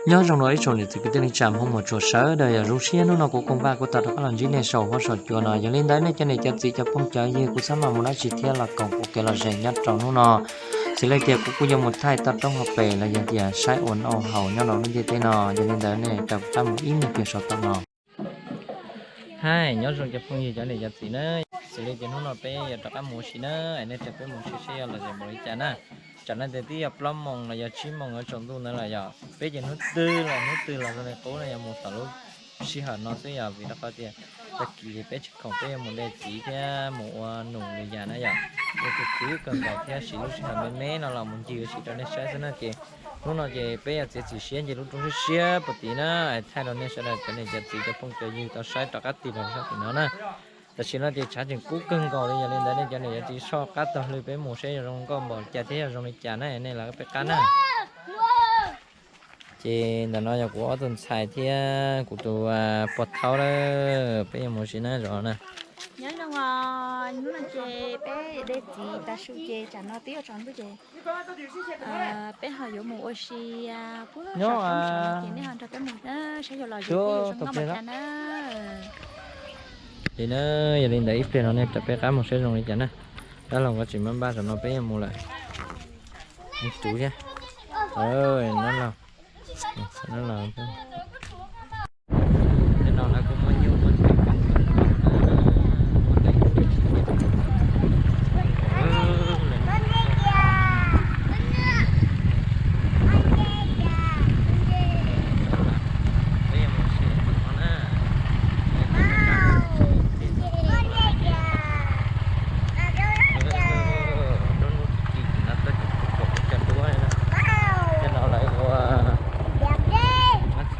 Nyob zoo no ib tsoom niam txiv kwv tij neej tsa Hmoob muam tshua sawv daws, yog zoo siab hnub no kuv Koom Vaj kuj tau rov qab los ntsib nej saum huab saum cua no. Yog li ntawd nej cov niam cov txiv cov phooj cov ywg kuj txhob maj mus dab tsi thiab, los koom kuv kev lom zem nyob rau hnub no. Xws li tias kuv kuj yuav mus thaij toj roob hauv pes los yog tias saib ua noj haus nyob rau lub ntiaj teb no. Yog li ntawd nej rov qab mus ib me pliag saum toj no. Hais nyob zoo cov phooj ywg cov niam cov txiv na, xws li tias hnub no peb yuav rov qab mus ua si na, es nej nrog peb mus saib seb yuav lom zem npaum li cas na. Tsam no ces twb yog plaub moos los yog tsib moos yuav tsaus ntuj ntawd lawm yom. Peb ces hnub twg los hnub twg los zoo li qub no yuav mus tom lub sij hawm no xwb yom, vim rau qhov tias tag kis peb tsis khoom peb yuav mus de txiv thiab mus ua num li yam na yom. Yuav khwv khwv kawg nkaus thiab siv lub sij hawm me me no los mus ncig ua si rau nej saib xwb na. Ces hnub no ces peb yuav txiav txim siab nce lub roob siab siab puag tid na, es thaij rau nej sawv daws cov niam cov txiv cov phooj cov ywg tau saib rov qab tig los sab tim no na. Tam sim no ces tshav tseem kub kawg nkaus li, yog li ntawd nej cov niam cov txiv soj qab taug lw peb mus saib yog zoo nkauj npaum li cas thiab yog zoo li cas na, nej los peb qab na. Ces ntawm no yog kuv ob tug ntxhais thiab kuv tus pog thaub lawm, peb yuav mus ua si na zov na. Nyob zoo os, hnub no ces peb de txiv tav su ces tsam no twb yuav tsaus ntuj ces peb ho yuav mus ua si puag saum roob saud no ces nej ho nrog peb mus na, saib yuav lom zem thiab zoo nkauj npaum cas na. Li na, yog li ntawd ib pliag no nej rov peb qab mus saib zoo li cas na. Dab laug nkawd tseem npaj npaj, zaum no peb yuav mus lawm. Tus thiab, nab laug, nab laug. Tej no lawv kuj muaj nyuj muaj twm kawg nkaus na, muaj tej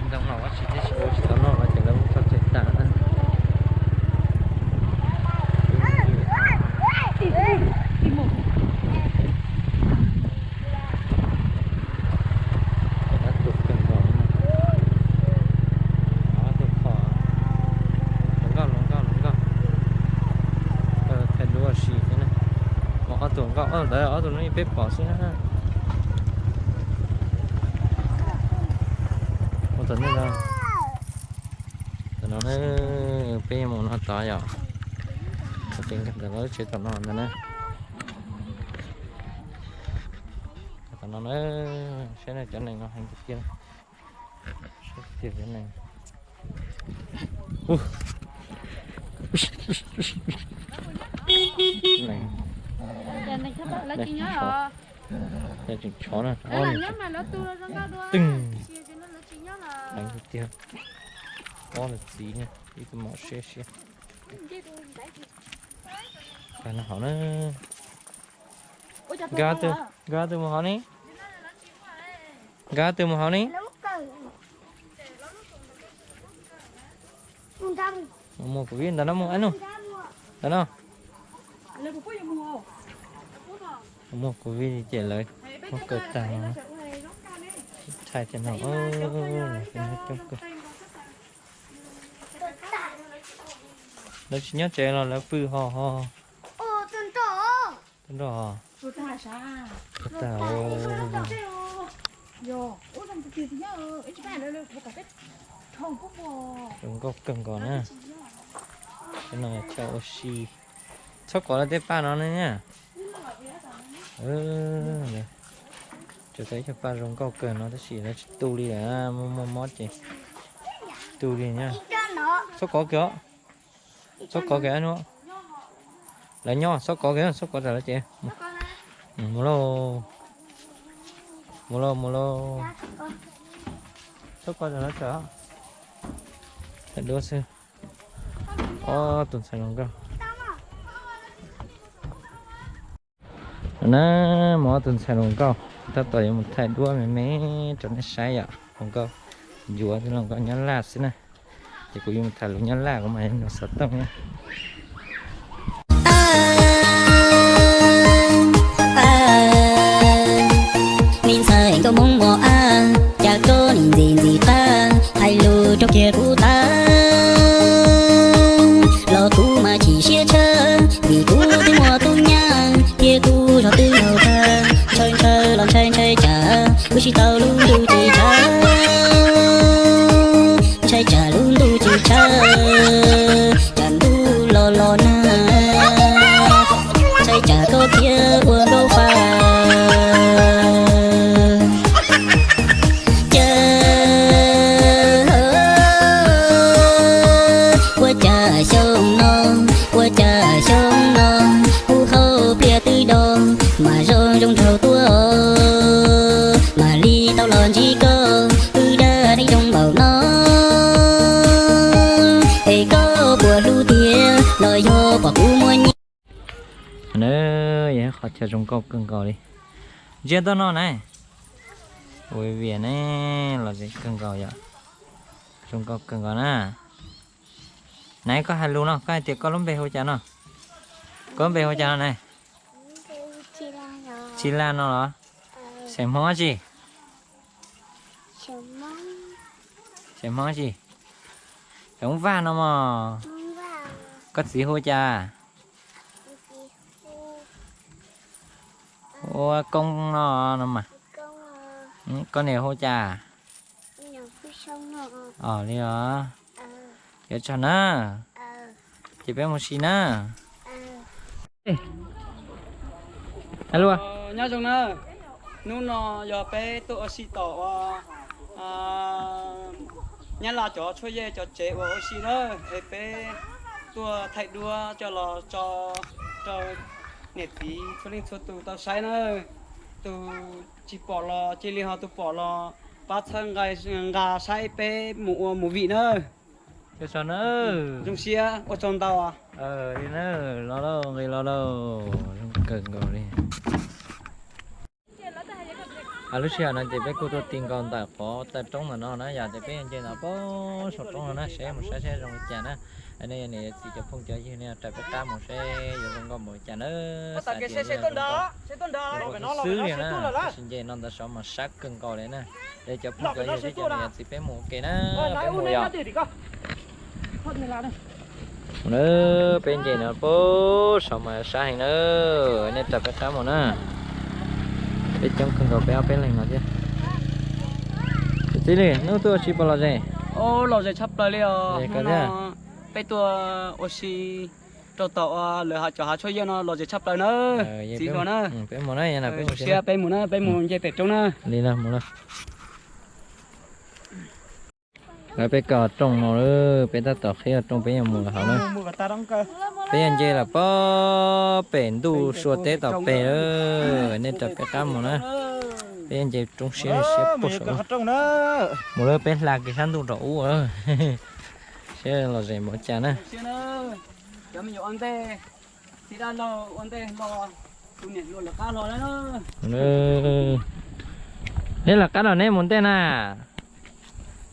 Ntoo los ua tsis tau noj los ces lawv muab tso tseg tas na. Tus kawg nkaus, tus qhov, hluas nkauj hluas nkauj hluas nkauj, thaij duab ua si thiab na. Muaj ob tug nkauj ntawd, ob tug no peb pom xwb na. Ua tom ntej no, tom no peb mus no tod yom. Ua ces nkag ntawm lawv tsev tom no ntag na. Tom no na, saib cov nees no heev tiag tiag. Saib tiag cov nees. Nees, nees tseem tshov na. Teeb. Heev tiag tiag. Ob lawv txiv na, ib tug maum siab siab. Tag no hov na. Nkag twg, nkag twg mus hov ne? Nkag twg mus hov ne? Mus muag kuv vij ntawm no mus, ntawm no. Mus muag kuv vij ces lawv muab kaw tag no. Thaij tias no, lawv coob kawg. Lawv tsis nyob tsev los lawv pw ho ho. Tuaj nroj. Tuaj tag. Zoo nkauj kawg nkaus na. Cov no chaw ua si. Txhob kov lawv tej paj no ne. Tsuas tau ib co paj zoo nkauj kawg no tab sis lawv tsis tu li lawm, muaj muaj mob ces tu li na. Txhob kov kiag os. Txhob kov kiag no. Lawv nyob txhob kov kiag, txhob kov rau lawv ces. Mus lauj, mus lauj, mus lauj. Txhob kov rau lawv tsam. Thaij duab xwb. Ob tug ntxhais hluas nkauj. No na, muaj ob tug ntxhais hluas nkauj, tab tom yuav mus thaij duab me me rau nej saib yom. Hluas nkauj yuav, hluas nkauj Nyab Laj xwb na. Ces kuv yuav mus tham lus Nyab Laj, kuv mas yog xov tooj na. Me ntxhais nkauj Hmoob mos ab, cas koj nim ntxim ntxim qab, hais lus raug kiag kuv tag. Los kuv mas chim siab tshaj, vim kuv twb muaj tub nyab, thiab kuv zog twb laus tag, ntshaw ntshaw los ntshaw ntshaw tsam, kuv tsis tau lub ntuj ces tsam. Los cov zoo nkauj kawg nkaus li. Ntsia tuaj no na. Ua vias ne, los zoo kawg nkaus yom. Zoo nkauj kawg nkaus na. Nais, koj hais lus no, koj hais tias koj lub npe hu cas no? Koj lub npe hu cas no na? Tsis Laj no los? Xeem Hmoob tsi? Xeem Hmoob tsi? Xeem Vaj no mog. Koj txiv hu cas? Ua Koob no no mas. Koj niam hu cas? Os li os. Yuav tsog na. Ces peb mus si na. Nyob zoo na, hnub no yog peb tuaj ua si tom uas Nyab Laj cov tshuaj yej cov tsev uas ua si na, es peb tuaj thaij duab coj los tso rau niam txiv txhua leej txhua tus tau saib na. Tus tsis pom los cia li ho, tus pom los pab txhawb nqa saib peb mus ua movie na. Ua tsaug na. Zoo siab ua tsaug ntau. Li na, los lauj, nqis los lauj, zoo kawg nkaus li. Lub sij hawm no ces peb kuj tuaj ti nkaus ntawm qhov taw roob ntawm no na, yog tias peb yuav nce ntawm pem saum roob no na, seb mus saib seb zoo li cas na. Nej yog niam txiv cov phooj cov ywg nej rais peb qab mus seb yuav zoo nkauj npaum li cas na. Xav tias zoo nkauj xwb xwb li na, tab sis nce no ntawd saud mas sab kawg nkaus li na. Es cov phooj cov ywg thiab cov niam cov txiv peb mus ua ke na, peb mus yom. Mus na, peb nce no pem saud mas sab heev na, nej rais peb qab mus na. Peb coob kawg nkaus peb ob peb leeg no thiab. Txiv Lis, hnub tuaj ua si puas lom zem? Lom zem tshaj plaws li os. Peb tuaj ua si rau tom lawv cov hav tshuaj yej no lom zem tshaj plaws na. Txiv hluas na, peb mus na, peb mus na, peb mus nce pem roob na. Li no mus na. Lawv peb kaw rooj no, peb tab tom qhib rooj peb yuav mus lawm hauv na. Peb yuav nce lawm pem ntuj sua teb tom pem lawm, nej rais peb qab mus na. Peb yuav nce roob siab siab puag saum no. Mus lawm peb hla kiag sab ntuj rau ub, seb lom zem npaum cas na. Neb lawv qab los neb mus ntej na?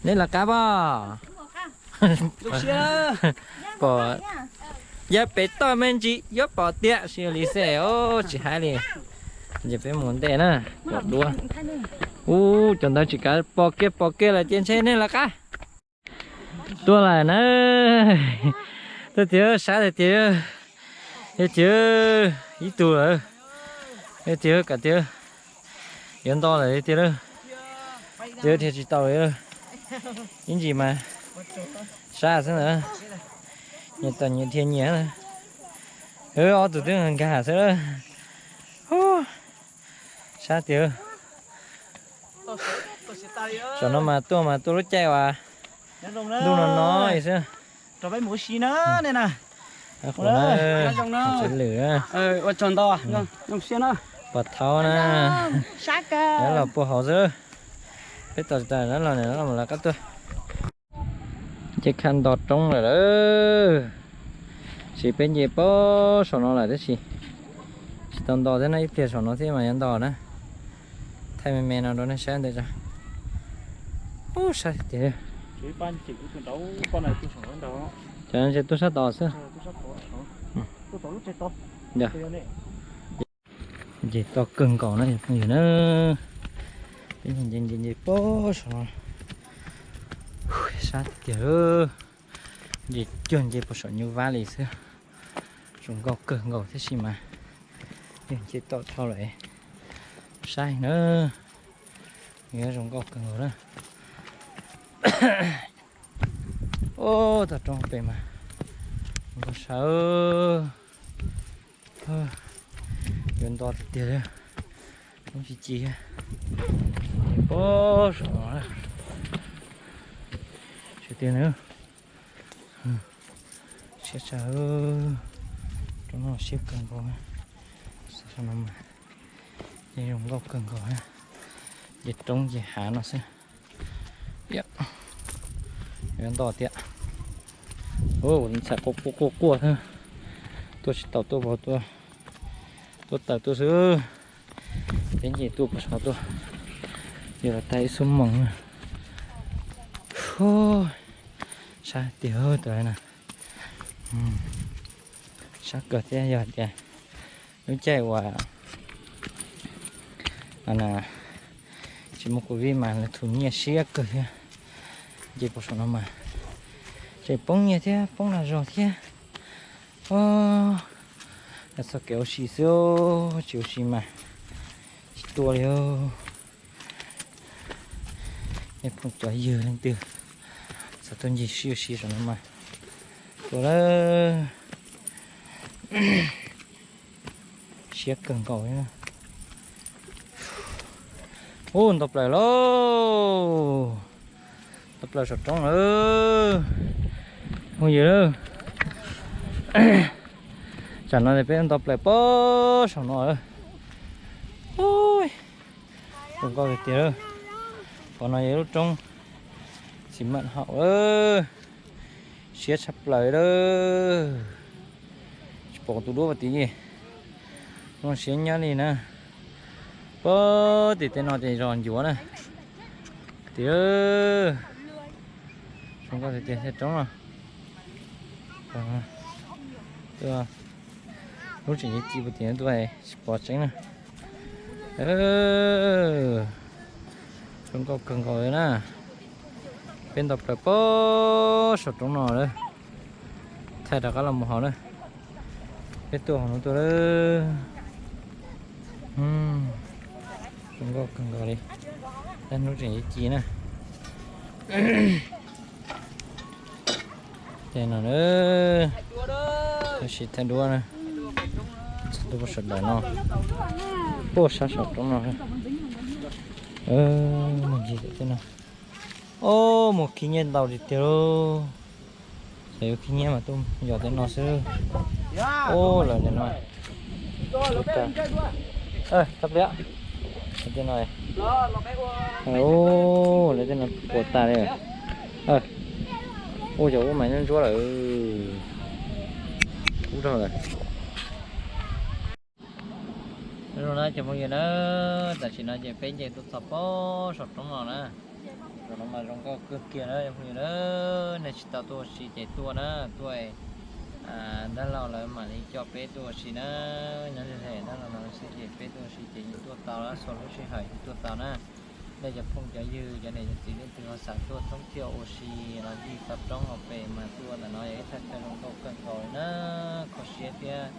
Neb lawv qab pom? Pom, yog pem toj me ntsis yuav pom tiag, sib li xwb os, tsis hais li. Ces peb mus ntej na, pom dua. Ub, cov ntawd tsis kav pom kiag, pom kiag lawm ces ntshe neb lawv qab. Tuaj lawm na. Tuaj tiag, sab tiag tiag. Yog tiag, ib tug lawm. Yog tiag, kam tiag, yuav nto lawm tiag lawm. Tiag, dhia tsis tau li. Ib ntsis mas sab xwb ntawd. Nyias tau nyias dhia nyias. Ob tug twb nkag xwb. Sab tiag. Tam no mas tuaj mas tuaj lub caij uas ntuj no no xwb. Rau peb mus ua si na, nej na. Qhov no, tsev lwm. Ua tsaug ntau, zoo siab na. Pom thaub na. Sab kawg. Los puag hauv xwb. Peb tos tas los, los qab tuaj. Nce kha nto roob lawm lawm. Tab sis peb nce pem saum no lawm tab sis tsis tau nto thiab na, ib pliag saum no thiab mas yuav nto na. Thaij me me no rau nej saib ntawd tso. Ub, sab tiag. Cov no ntshe tuaj sab tod xwb. Nce toj kawg nkaus na phooj ywg na. Peb nce nce nce pem saum no. Sab tiag. Nce cuag nce pem saum nyuj vab li xwb. Zoo nkauj kawg nkaus tab sis mas yog nce toj dhau lawm, sab heev na. Yuav zoo nkauj kawg nkaus na. Ub, toj roob pem mas zoo nkauj sab. Yuav nto tiag tiag li. Roob ci ci. Pem saum no. Sab tiag na. Siab tshaj. Roob no siab kawg nkaus. Saum no mas yeej zoo nkauj kawg nkaus. Ces roob ces hav no xwb. Yuav nto tiag. Ntxhais quaj quaj quaj quaj xwb. Tuaj tsis tau, tuaj vau tuaj. Tuaj tawm tuaj xwb, peb nce tuaj puag saum tuaj, yog los tag ib xuab moos na. Sab tiag tau na, sab kawg thiab yog hais tias lub caij uas tsis muaj covid mas lawv thu nyiaj siab kawg thiab. Nce puag saum no mas tseem poob nyiaj thiab poob nag zog thiab. Txoj kev ua si xwb, tsis ua si mas tsis tuaj li. Nej phooj cov ywg leej twg xav tuaj nce sib ua si saum no mas tuaj lawm. Siab kawg nkaus. Ub, nto plaws lauj, nto plaws saum roob lawm phooj ywg. Tsam no peb nto plaws puag saum no lawm. Zoo nkauj tiag tiag. Qhov no yog lub roob xi maj haum. Siab tshaj plaws lawm. Tsis pom tus duab puag tid, zoo siab nyab li na. Puag tim tej no ces zos ncuav na. Tiag, zoo nkauj tiag tiag thiaj roob no. Lub tseem ci puag tim tuaj tsis pom tseeb na. Zoo nkauj kawg nkaus li na. Peb nto plaws puag saum roob no lawm. Thaij rov qab los mus hauv na. Peb tuaj hauv no tuaj lawm. Zoo nkauj kawg nkaus li. Tab hnub tseem ci ci na. Ces no na, thaij si thaij duab na. Txog tuaj puag sawv daws no, puag sab saum roob no. Mus ncig tej no. Ob, mus khib nyiaj ntau tiag tiag lauj. Xav yuav khib nyiaj mas tuaj yos tej no xwb. Ub, lawv tej no. Txhob pliab. Tej no. Ub, lawv tej no puas tas li. Ub, cov ub mas ntsuab ntsuab lawm. Kub dhau lawm. Zoo na cov phooj ywg na, tam sim no ces peb nce tuaj txog puag saum roob no na. Saum no mas zoo nkauj kawg kiag na cov phooj ywg na. Nej tsis tau tuaj ua si ces tuaj na, tuaj ntab laug lawv mam li coj peb tuaj ua si na. Nyob ze dab laug no xwb ces peb tuaj ua si ces yeej tuaj tau na, txhua lub sij hawm yeej tuaj tau na. Nej cov phooj cov ywg cov niam cov txiv leej twg ho xav tuaj thoob thiaj ua si los ncig toj roob hauv pes mas tuaj ntawm no yog ib thaj chaw zoo nkauj kawg nkaus li na, kho siab thiab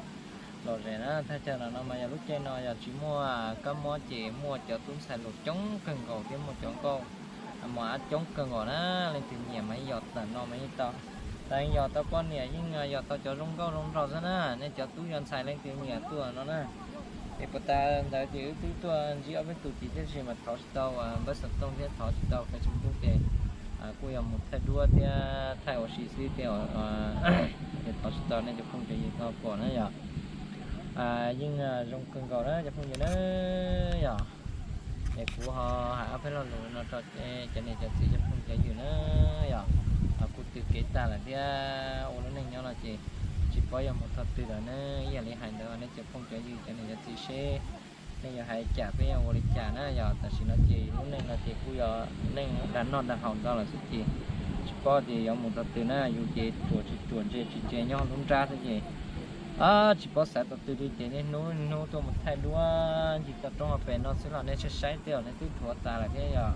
lom zem na. Thaj chaw no no mas yog lub caij no yog tsis muaj kab mob ces muaj cov tub ntxhais hluas coob kawg nkaus thiab muaj cov nkauj mos ab coob kawg nkaus na. Leej twg nyiam mas ib yos tawm no mas yeej tau. Tab yos tau poj niam yeej yos tau cov zoo nkauj zoo nraug xwb na. Nej cov tub cov ntxhais leej twg nyiam tuaj no na. Es puas tas ntawd ces wb twb tuaj ntsib ob peb tus tim tiam sis mas thov tsis tau npawb xov tooj thiab thov tsis tau Facebook ces kuj yog mus thaij duab thiab thaij ua si xwb thiab. Ces thov tsis tau nej cov phooj cov ywg tau pom na yom. Yeej zoo kawg nkaus na cov phooj ywg na yom. Es kuv ho hais ob peb lo lus no rau cov niam cov txiv cov phooj cov ywg na yom. Kuv tw kev tag lawm thiab, ua lub neej nyob no ces tsis paub yuav mus txog twg lawm na. Ib yam li hais ntawd nej cov phooj cov ywg cov niam cov txiv seb nej yuav hais cas peb yuav ua li cas na yom. Tam sim no ces lub neej no ces kuj yog neej dag noj dag haus ntau lawm xwb ces tsis paub tias yuav mus txog twg na. Yus ces ruam tsis ruam, ntse tsis ntse, nyob lub nrab xwb ces tsis paub xav tau twg li ces niaj hnub niaj hnub tuaj mus thaij duab ncig toj roob hauv pes no xwb los nej saib saib tej zaum nej twb dhuav tas lawm thiab yom.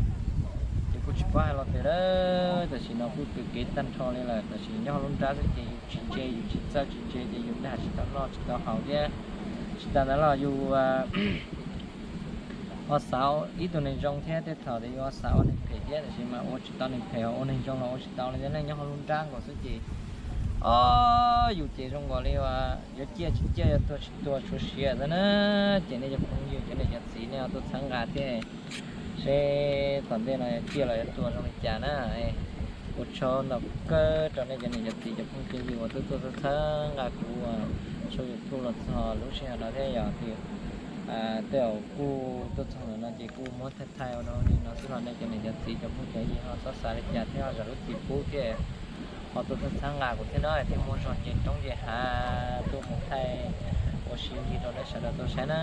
Ces kuj tsis paub hais lo twg lawm, tam sim no kuj tw kev tag nrho li lawm, tam sim nyob lub nrab xwb ces yus tsis ntse yus tsis txawj tsis ntse ces yus dag tsis tau noj tsis tau haus thiab. Tsis tas ntawd los yus ho xav ib tug neeg zoo thiab, tej thaum tias yus ho xav ua neeg phem thiab, tiam sis mas ua tsis tau neeg phem, ua neeg zoo los ua tsis tau li, nyob hauv lub nrab nkaus xwb ces, o, yus ces zoo nkaus li uas yuav ciaj tsis ciaj, yuav tuag tsis tuag, tshuav siav xwb na. Ces nej cov phooj ywg cov niam cov txiv nej tuaj txhawb nqa thiab seb tom ntej no yuav ciaj los yuav tuag zoo li cas na. Ua tsaug ntau kawg rau nej cov niam cov txiv cov phooj cov ywg uas twb tuaj txhawb nqa kuv tso YouTube los txog lub sij hawm no thiab yom. Tej zaum kuj tuaj txog ntawm no ces kuj muab thaij thaij ua li no xwb los nej cov niam cov txiv cov phooj cov ywg ho txhob xav li cas thiab ho zam lub txim pub thiab ho tuaj txhawb nqa kuv thiab na, thiaj muaj zog nce roob nce hav tuaj mus thaij Ua si ncig rau nej sawv daws tau saib na.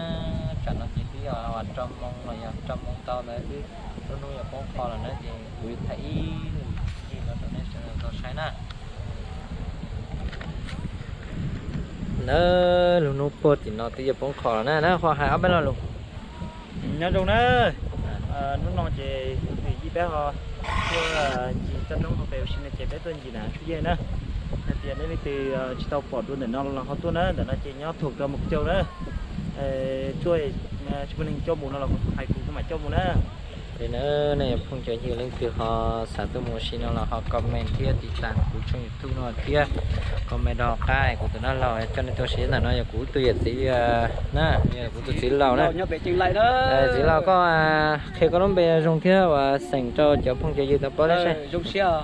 Tsam no ces twb yog rau moo los yog rau moo tau ntawd, lub hnub yuav poob qho lawm na, ces kuv yuav thaij ib lwm ncig no rau nej sawv daws tau saib na. Na, lub hnub puag tim no twb yuav poob qho lawm na, na ho hais ob peb lo lus. Nyob zoo na, hnub no ces kuv tus yij peb ho tuaj ncig toj roob hauv pes ua si no ces peb tuaj ncig na Tshuj Yej na. Hais tias nej leej twg tsis tau pom dua ntawm no los ho tuaj na, ntawm no ces nyob thaum rau Mus Cau na. Tuaj tsis muaj neeg coj mus no los hais kuv kuv mam coj mus na. Li na, nej phooj cov ywg leej twg ho xav tuaj mus ua si no los ho comment thiab tiv tas kuv tshooj YouTube no thiab comment rau hauv qab kuv tus dab laug coj nej tuaj ua si ntawm no yog kuv tus yawm txiv na, yog kuv tus txiv laus na. Txiv laus koj qhia koj lub npe zoo thiab uas xeem rau cov phooj cov ywg tau paub thiab saib. Zoo siab.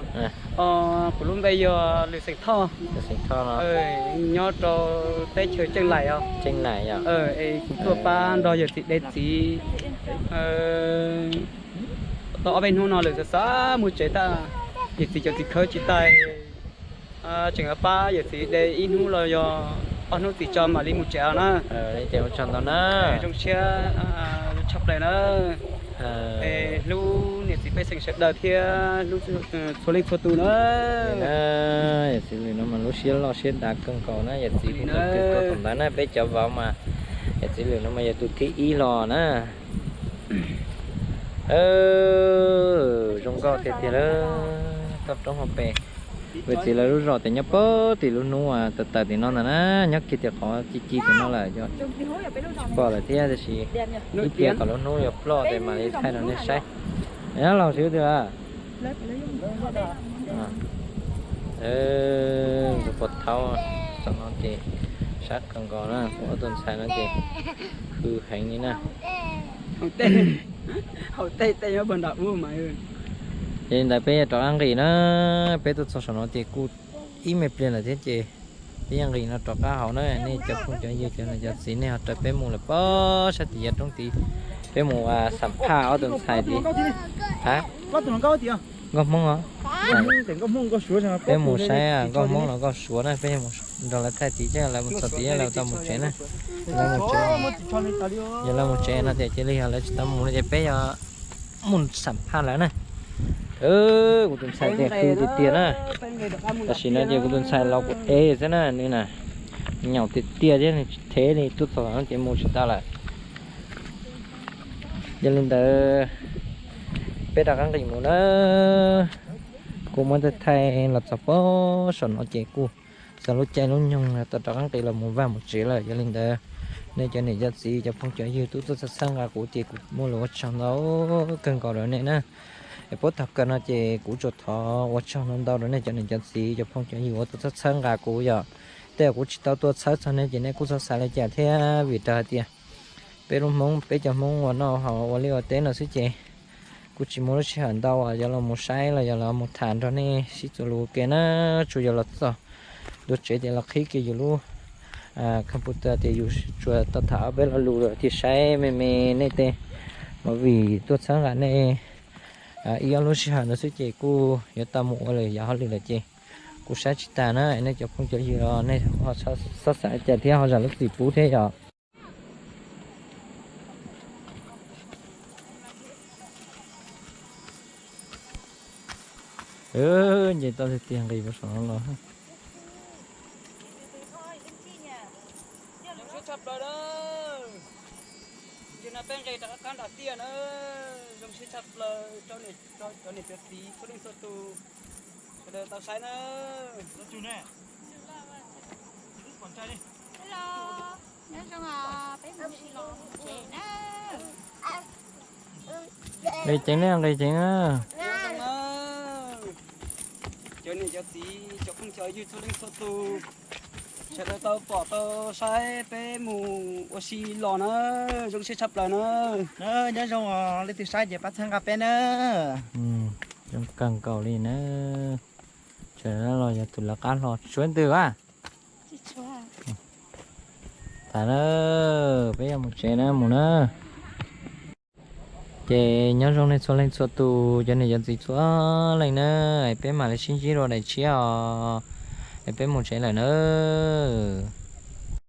Kuv lub npe yog Lwm Xeem Thoj. Lwm Xeem Thoj no nyob rau teb chaws Ceeb Laim os. Ceeb Laim yog. Es kuv tuaj pab nrog yawm txiv de txiv tau ob peb hnub no lawm, xav xav mus tsev tag, yawm txiv cov txiv khawb tsis tau, tseem pab yawm txiv de ib hnub los yog ob hnub txiv tso mam li mus tsev os na. Ces ua tsaug ntau na. Zoo siab tshaj plaws na. Es hlub niam txiv pej xeem sawv daws thiab hlub txhua leej txhua tus na. Yawm txiv Lwm no mas lub siab loj siab dav kawg nkaus na, yawm txiv kuj tau kws tuaj thaum ntawd na, peb cov vauv mas yawm txiv Lwm no mas yog tus thib ib los na. Zoo nkauj tiag tiag lawm, toj roob hauv pes. Yawm txiv lawv lub zos tias nyob puag tim lub hnub uas tawm tawm tim no ntag na, nyob kiag tim qhov ci ci tim no lawm, tsis pom lawm thiab, tiam sis ib pliag kom lub hnub yuav ploj ces mam li thaij rau nej saib. Nyob laus tsis ua twg a. Kuv puas thaub, txog no ces sab kawg nkaus na, kuv ob tug ntxhais no ces khwv heev li na. Ces li ntawd peb yuav rov qab nqis na, peb tuaj txog saum no ces kuj ib me pliag lawm thiab ces peb yuav nqis no rov qab hauv na, nej cov phooj cov ywg cov niam cov txiv nej ho raws peb mus lawm pob sab tim yav roob tid, peb mus xam phaj ob tug ntxhais tid. Ha? Nkauj Hmoob os. Peb mus saib Nkauj Hmoob los Nkauj Suav na, peb mus nrog lawv thaij tid, lawv mus txog tid lawv tau mus tsev na. Yog lawv mus tsev no ces cia li, yog lawv tsis tau mus no ces peb yuav mus xam phaj lawv na. Kuv tus ntxhais tias khwv tiag tiag na. Tam sim no ces kuv tus ntxhais los kuv ev xwb na, nws na nyaum tiag tiag thiab nws tsis thev li, tuaj txog no ces mus tsis tau lawm. Yog li ntawd peb rov qab nqis mus na. Kuv muab thaij thaij los txog pob saum no ces kuj txog lub caij lub nyoog tau rov qab nqis los mus vaj mus tsev lawm. Yog li ntawd nej cov niam cov txiv cov phooj cov ywg tub tuaj txhawb txhawb nqa kuv ces kuv muaj lus ua tsaug ntau kawg nkaus rau nej na. Es puab thaum kawg no ces kuv tsuas thov ua tsaug ntau ntau rau nej cov niam cov txiv cov phooj cov ywg uas tuaj txhawb txhawb nqa kuv yom. Tej uas kuv tsis tau tuaj txhawb txog nej ces nej kuj txhob xav li cas thiab, vim rau hais tias peb lub Hmoob, peb cov Hmoob ua noj haus ua liaj ua teb no xwb ces kuj tsis muaj lub sij hawm ntau uas yuav los mus saib los yog los mus tham nrog nej sib txuas lus ua ke na. Tsuas yog los txog ntua tsev ces los qhib kiag yus lub computer tias yus tsuas tau tham ob peb lo lus thiaj saib me me nej tej movie tuaj txhawb nqa nej ib ob lub sij hawm ntawd xwb ces kuj yuav tau mus ua lawm yam hauj lwm lawm ces kuv saib tsis tas na. Nej cov phooj cov ywg los nej ho txhob xav cas thiab ho zam lub txim pub thiab yom. Nce toj tiag tiag nqis puag saum no los. Zoo siab tshaj plaws na. Ntawm no peb nqis rov qab nram tiaj na. Zoo siab tshaj plaws rau cov niam cov txiv txhua leej txhua tus sawv daws tau saib na. Nqis ceev na, nqis ceev na. Cov niam cov txiv cov phooj cov ywg txhua leej txhua tus, sawv daws tau pom tau saib peb mus ua si los na, zoo siab tshaj plaws na. Nyob zoo os, leej twg saib ces pab txhawb nqa peb na. Zoo kawg nkaus li na. Tseem los yog tus lawv qab hlo tsis tshuav twg a. Tham na, peb yuav mus tsev na, mus na. Ces nyob zoo nej txhua leej txhua tus, cov niam cov txiv txhua leej na, peb mam li sib ntsib dua daim tshiab os, es peb mus tsev lawm na.